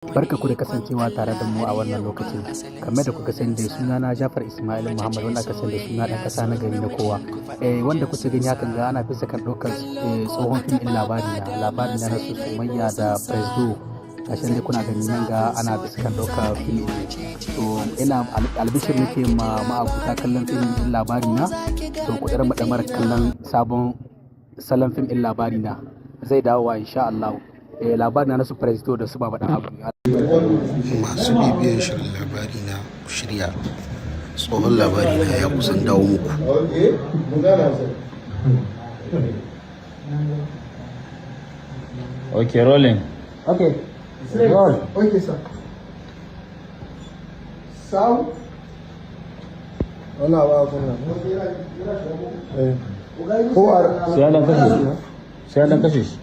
Barka ku da kasancewa tare da mu a wannan lokacin. Kamar da kuka sani dai, suna na Jafar Ismail Muhammad, wanda aka sani da suna ɗan ƙasa na gari na kowa. Wanda kuke gani hakan ga ana bisa kan ɗaukar tsohon fim ɗin Labari na na su Sumayya da Presdo. Gashi dai kuna gani nan ga ana bisa kan ɗaukar fim ɗin. To, ina albishir nake ma ma'abuta kallon fim ɗin Labari na. To, ku ɗarma ɗamarar kallon sabon salon fim ɗin Labari na. Zai dawowa insha Allah. Labari na na su Presdo da su Baba Ɗan Abu. Masu bibiyan shirin Labari na, ku shirya, tsohon Labari na ya kusan dawo muku. Okay, rolling. Okay. Roll. Okay, sir. Sound. Wannan abu a kunna. Eh. Ko a Sai an kashe shi. Sai an kashe shi.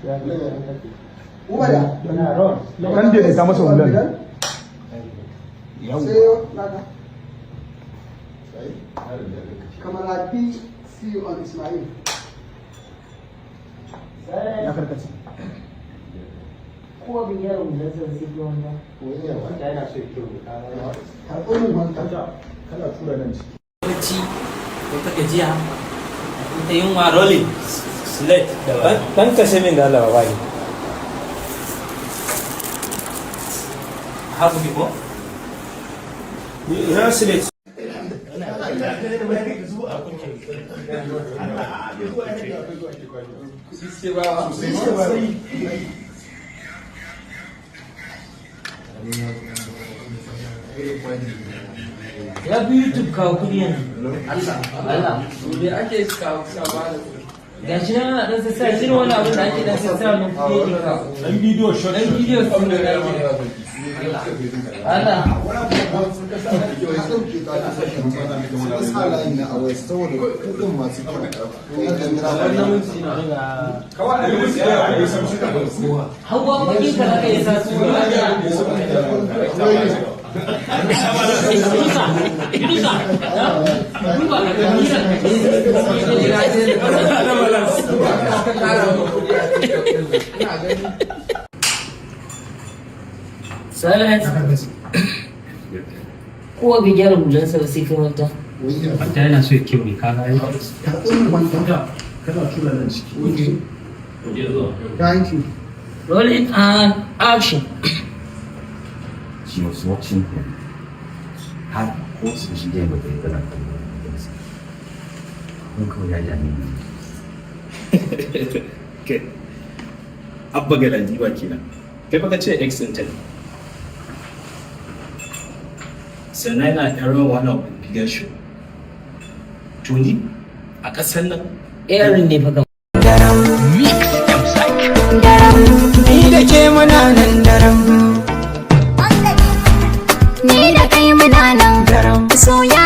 Kan daidaita masa hulan. Sai naka. Camera B, C on Ismail. Ya karkace. Kowa bai gyara hularsa ba sai wanda. Karɓo min wanka. Kana tura nan ciki. Bacci ko ta gajiya ko ta yunwa. Rolling. Slate. Dan kashe min da Allah ba ni. Haku ko. Ina slate. Ya fi YouTube kawo kudi yanzu. Allah Allah, me ake kawo saba da kuɗi? Ga shi nan ana dan sassa shi, wani abin da ake dan sassa wannan kudi yake kawo. Dan bidiyo short. Dan bidiyo sun da ake. Allah. Ka ɗauke ta ka suka sa layi na a waya saboda kuɗin masu kyau. Hawa kuɗi ka zaka yi sa su. Idusa, Idusa, duba ka gani nan. Ka ƙara min kuɗi a TikTok ɗin nan. Ina gani. Silence. Kowa bai gyara hularsa ba sai kai wata. Hatta yana so ya kyau ne kaga ai. Karɓo min wanka. Kana tura nan ciki. Thank you. Rolling and action. She was watching him. Har ko su shi dai bata yi tana kallon sa. Kun kawai ya dame ni. Kai. Abba Galadima kenan. Kai baka ce ex ɗinta ne. Sannan yana airing one of the biggest show. To, ni a ƙasar nan Airing ne fa kam. Ni da ke muna nan daram. Ni da kai muna nan. Soyayya.